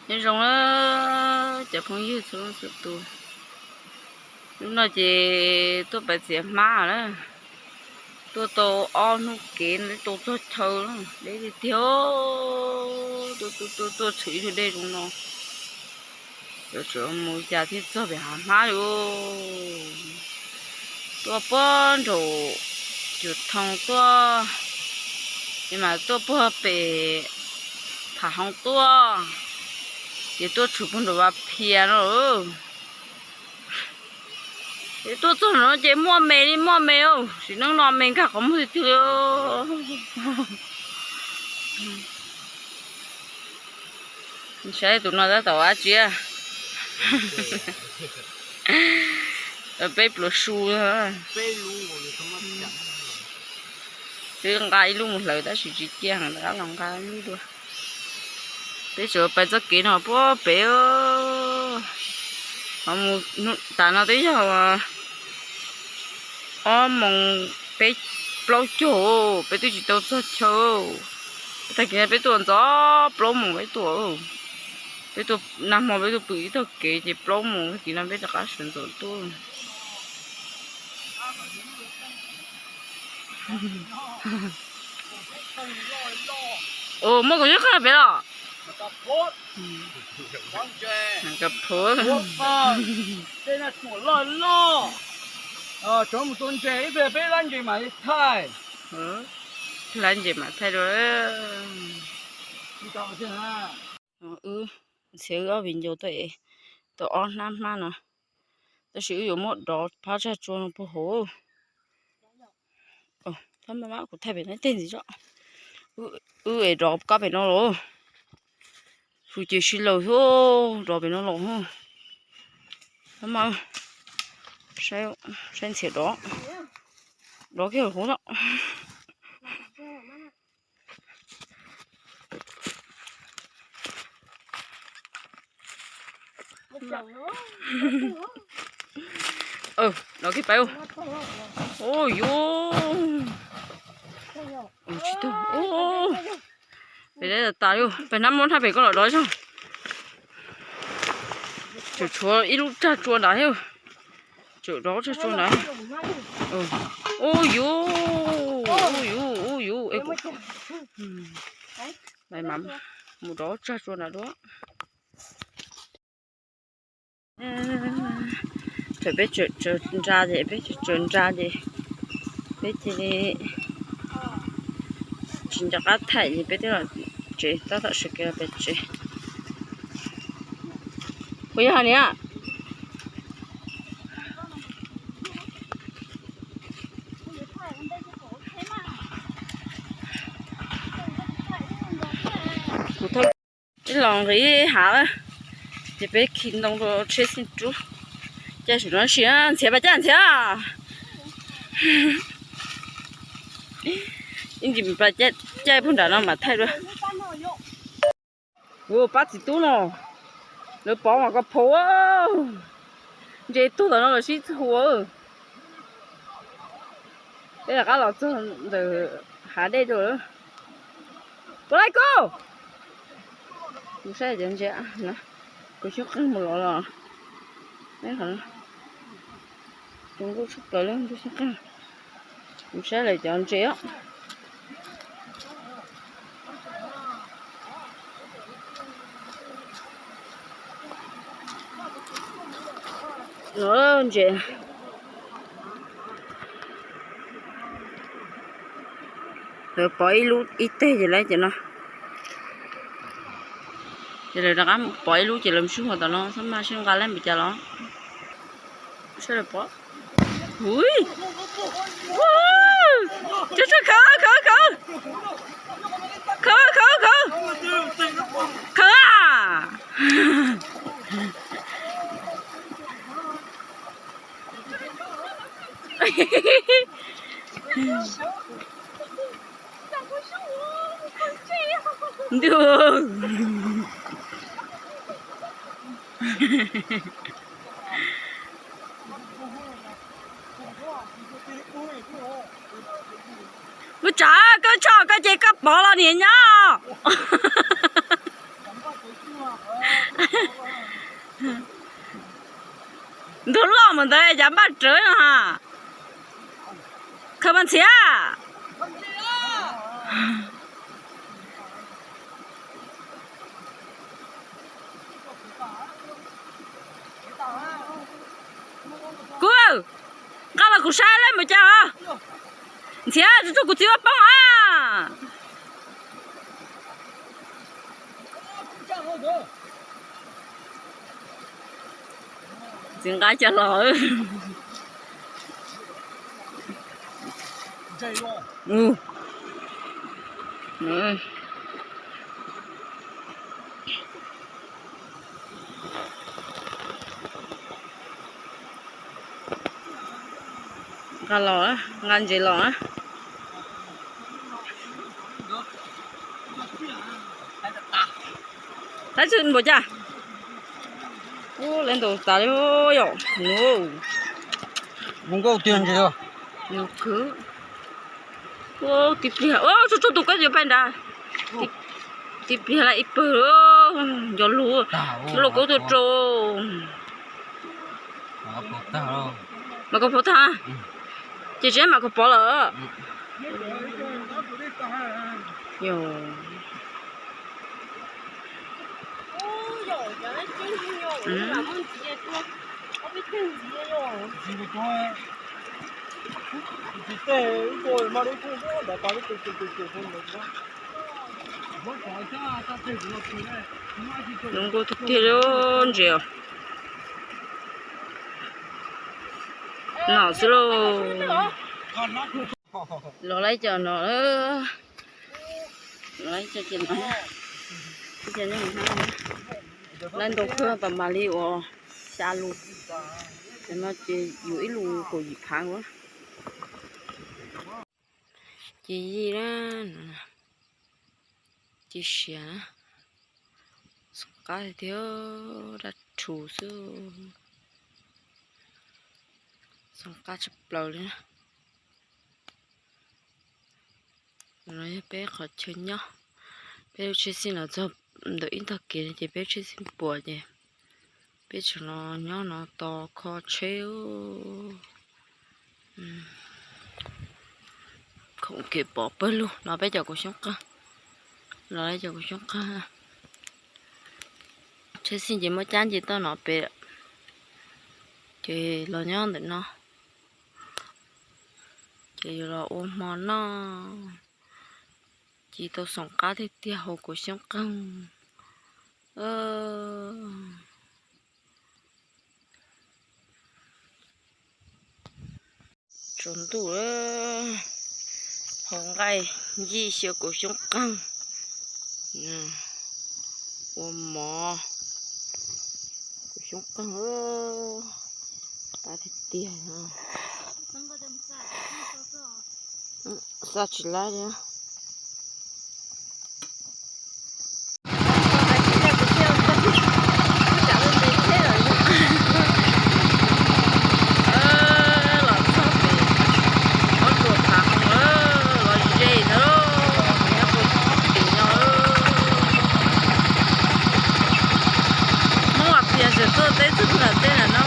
Nyob zoo na cov phooj ywg txhua leej txhua tus. Hnub no ces tuaj pais txiav hmab na. Tuaj tau ob hnub kev no twb tau txog chaw na, deb tiag tiag. Tuaj tuaj tuaj tuaj tshwm ib tug dej zoo no, yuav tsum mus cas thiaj txog pem hav hmab li. Tuaj puag nraum Cuam Thoo tuaj, es mas tuaj puag pem Pham Hoo tuaj, ces tuaj tshwm puag nraum Vaj Phiaj no. Es tuaj txog no ces muaj me li muaj me, sim neej no me nkag qhov muag tiag tiag. Saib tus no tab tom ua dab tsi. Peb pluas su. Twb nqa ib lub mus hlawv tab sis tsis cia heev, rov qab los nqa ib lub dua. Peb tseem pais txoj kev no puag pem. Ho mus tas no twb yog ob moos peb plaub caug, peb twb tsis tau txog chaw. Tag kis no peb tuaj ntxov plaub moos peb tuaj. Peb tuaj nag hmo peb tuaj pw ib tog kev ces plaub moos tag kis no peb rov qab sawv ntxov tuaj. Muaj kaum cuaj qeej pem los? Tej no tsuam loj loj. Tsov mus tua ntses ib pliag peb lab ntses mam li thaij. Lab ntses mam thaij dua. Wb ntxhiav wb ob viv ncaus tuaj es tau ob hnab hmab no, tab sis wb yuav muab dov phab tsag tsua no puag hauv. Kuv thaij pem no tej ntxiv tso. Wb es dov kab pem no los. Hu ces sib laws xwb, dov pem no los. Mas saib ntxhiav dov, dov kiag hauv no. Dov kiag peb. Ua yuav tsis tau. Pem tas tas li, pem hnab muab hnab pem koj los dov zog. Tseem tshuav ib lub tsag tsua nrad thiab. Tseem dov tsag tsua nrad. Ua yuav, ua yuav, ua yuav. Mus dov tsag tsua nrad dua. Thaum peb tsaws nra ces peb tsaws nra ces peb cia li tsis nco qab thaij ces peb twb los tsev, tab tom sawv kev los pem tsev. Kuv yog niam. Kuv thauj ib los nqis hav lawm, ces peb khi ntoo rau tsheb xib rub. Caij tsis no sis ntxhiav pas caij ntxhiav. Ib ntsis pas caij puag nram no mam thaij dua. Ua pab txiv tub no, lawv pov mas koj phau. Ntses tuag tom no los sib txhua. Peb rov qab los txog ntawm hav dej dua. Puas laij koj? Kuv saib cov ntses, kuv xyoob qeej mus lov los. Zoo nkauj tshaj plaws li tus xyoob qeej. Kuv saib lawv cov ntses os. Ntses, lawv pov ib lub ib teg ces lawv cov no, ces lawv rov qab pov ib lub ces lawv mus sib hua tom no xab maj sib nqa lab npis cas los. Sawv daws pom. Ui, tsuag tsuag, khawb khawb khawb, khawb khawb khawb, khawb a. Ntuj. Lub tsav koj tso koj ces koj pov los niam nyob. Ntug loj mus ntawd cas npaj rawv no ha. Khaws mas Ntxhiav. Kuv, nqa los kuv saib lawm mus cas os. Ntxhiav, tsis tso kuv txiv ua poob a. Txiv nqa coj los. Nqa los, nqa ntses los. Tab sis npaum cas? Ub, lawv ntaus tas li yom. Zoo nkauj tiag ntses. Nws khwv. Ub, tib pliag, ub, tsuj tsuj tus koj yuav pais nrad. Tib pliag lawm ib pawg, nco lus, lub lauj kaub tuaj rau. Mam koj pov tag, ces tsis mam koj pov lawm. Zoo nkauj tiag tiag li ntses. Nom xwb lauj. Los lawm cov no, los lawm cov no, lawv ntau kawg pas mam li uas xya lus, no ces yus ib lus kaum yim phav. Ces yij na, ces siav na, xoom qab tiag, daj rhuv xwb, xoom qab tshaj plaws li na. No yog peb qhov chaw nyob, peb lub tsheb xij los txog ntawm ib ntag kev ces peb lub tsheb xij puas ces peb tseem los nyob no tos kho tsheb. Khoom kev pom pawg lug no peb cov kaus xyoob qeeg, los cov kaus xyoob qeeg. Tsheb xij ces muab cab nce toj no pem, ces los nyob ntawm no, ces yuav los ua hmo noj. Ces tau xoom qab tiag tiag hauv kaus xyoob qeeg. Tsaus ntuj, hau nqaij yij xyaw kaus xyoob qeeg, ua mov, kaus xyoob qeeg, qab tiag tiag. Xaj tsis laib li. Los txog pem ob tsuas phav hoo, los ze ntawd, nyob puag tim no. Hmoob Vaj Phias tseem tuaj teb txog puag nram tej na no.